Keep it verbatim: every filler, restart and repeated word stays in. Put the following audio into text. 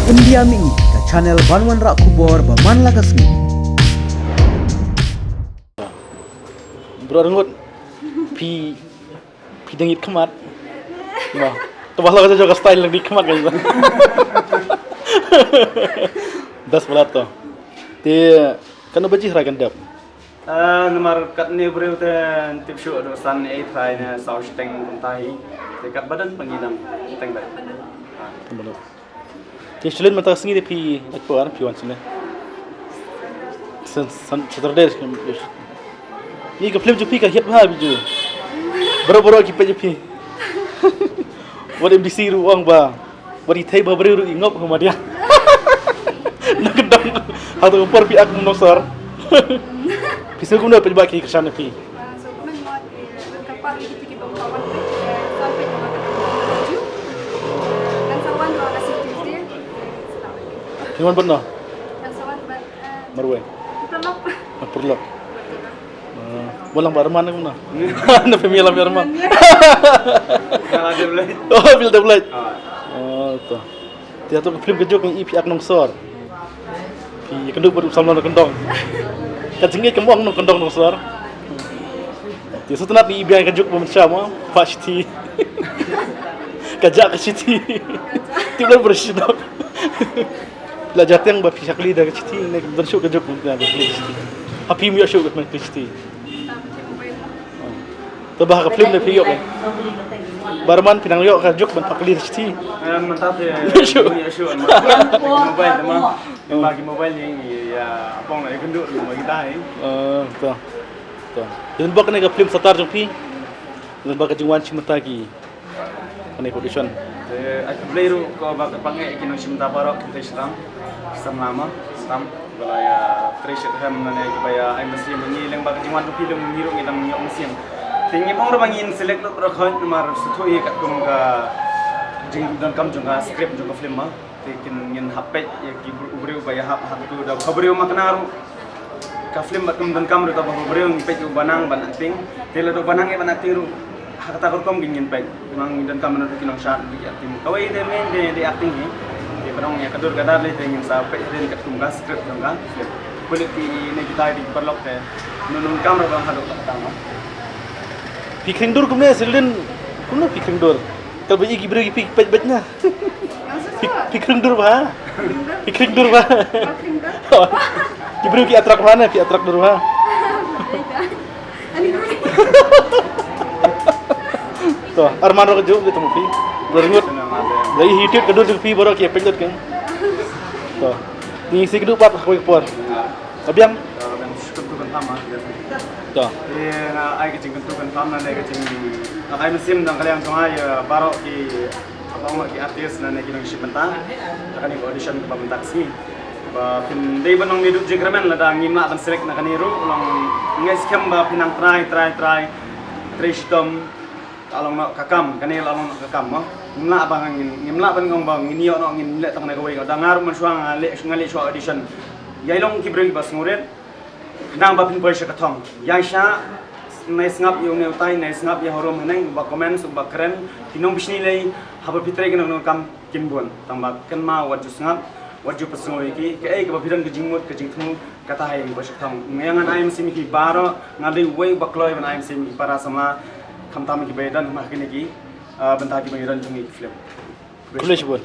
India Mini, ka channel ban wanrah khubor ba man la ka sngi. Bro Rngut, phi phi dang it khmat. Ba. To ba la ka jaka style lang di khmat kan. Das balat to. Te kan ba ji hra kan dep. Ah, namar katne briew te tip shu do san ei thrai ne saw shiteng kumta hi. Te kat badan pangi dang shiteng ba. Kan ba. Te shlin mynta sngi de phi lak por phi wan sini. San san Saturday. Ni ka film ju phi ka hit bha biju. Bro bro ki pe ju phi. Wat M D C ru ong ba. Wat i thei ba briew ru i ngop huma dia. Na ka dong. Ha to por phi ak mo sar. Phi se kumno pe ba ki kesan phi. Ah, so kumno mo, eh, ka par ki tiki bang kawan, eh, sampai ke makan baju. Kan sawan tu agak sih Tuesday. Phi wan bad no? Kan sawan bad, eh, Marwei. Perlok. Ah, Perlok. Ah, walang ba Arman na kumno? Na phi mi lang ba Arman. Kalau dia boleh. Oh, phi la dep leit. Ah. Oh, to. Te hato ka film ka juk ngi i phi ak nongsor. Phi kynduh bad u samla na kyndong. Ka jingïeit ka mong nongkyndong nongsor. Te shu tnat ngi i biang ka juk ba mynshem mo. Pha shithi. Ka jak ka shithi. Tip lad ba shithi. La jateng ba phi shakli da ka shithi ne ban shu ka juk ba phi shithi. Ha phi mi shu ka shithi. To ba ha ka film ne phi ïoh. Ba Arman phi nang ïoh ka juk ban pha kali shithi. Eh, mynta te shu. Shu, shu, mobile te ma. Ba ki mobile ni ya apong na kynduh ma kita hi. Eh, to. To. Yin bok ne ka film Satar jong phi. Yin bok ka jingwan shi mynta ki. Kane ka audition. Te ai khublei ruh ko ba ka pang eh ki nongshim ta baroh ki te shitam. Samla ma, shitam. Ba la ïa trei shitom nane ki ba ïa ai mynsiem ngi leng ba ka jingwan ka film ngi ruh ngi dang ïoh mynsiem. Te ngi ong ruh ba ngin select lut ruh khot namar shu thuh ïa katkum ka jingdonkam jong ka script jong ka film ma. Te kin ngin hap peit ïa ki br-, u briew ba ïa hap hap tu da ka briew ma kane ruh. Ka film ba kum donkam ruh ta ba u briew ngi peit u ba nang ban acting. Te la u ba nang ïa ban acting ruh. Ha kata ka rukom kin ngin peit. Nang donkam ruh ki nongshad ki acting. Kawei de main de, de acting hi. Te ba nong ïa ka dur ka dar le te ngin sa peit rin katkum ka script jong ka film. Kulit ki ne kita ki paralok te. Nun nun kam ruh ba haduh kata ma. Phi khring dur kumne Selin kumne phi khring dur. Kal ba i ki briew ki phi peit beit na. Phi, phi khring dur ba. Phi khring dur ba. Ki briew ki attract ba na phi attract dur ba. To, Arman ro ka juk gitu phi. Berngut. Lagi hitit ka dur phi baroh ki peit kan. To. Ni si kedu pat kawei por. Abiang. Kyntu kyntham ah. To. Te nga ai ka jingkyntu kyntham na ne ka jing, nga ai mynsiem dang ka liang jong nga ïa baroh ki, apa ong ki artist na ne ki nongshim bynta. Kane ka audition kaba mynta ka sngi. Ba phin dei ban ong ne duk jingkyrmen lada ngim lah ban select na kane ruh long ngai skhem ba phin nang try try try. Trei shitom. Ka long noh ka kam, kane la long noh ka kam mo. Ngim lah ba ngin, ngim lah ban ong ba ngin ïoh noh ngin leh tang na kawei. Da nga ruh mynshuwa nga leh, nga leh shuwa audition. Ïa long ki briew ba sngewrit. Khnang ba phin poi sha ka thong. Ïa sha nai sngap ïa u ne utai, nai sngap ïa u rum haneng ba comments ba kren. Ki nong bishni lei haba phi trei ki nong kam kin bun. Tang ba kynmaw wat ju sngap. Wat ju pynsngew ïa ki, kaei kaba phi don ka jingmut, ka jingthmu, kata hi ba shu thang. Nga ngan ai mynsiem ïa ki baroh, nga dei uwei uba kloi ban ai mynsiem ïa ki para samla, khamtam ïa ki ba ïadon ha kine ki, ah, bynta ki ba ïadon jong ngi ki film. Khublei shibun.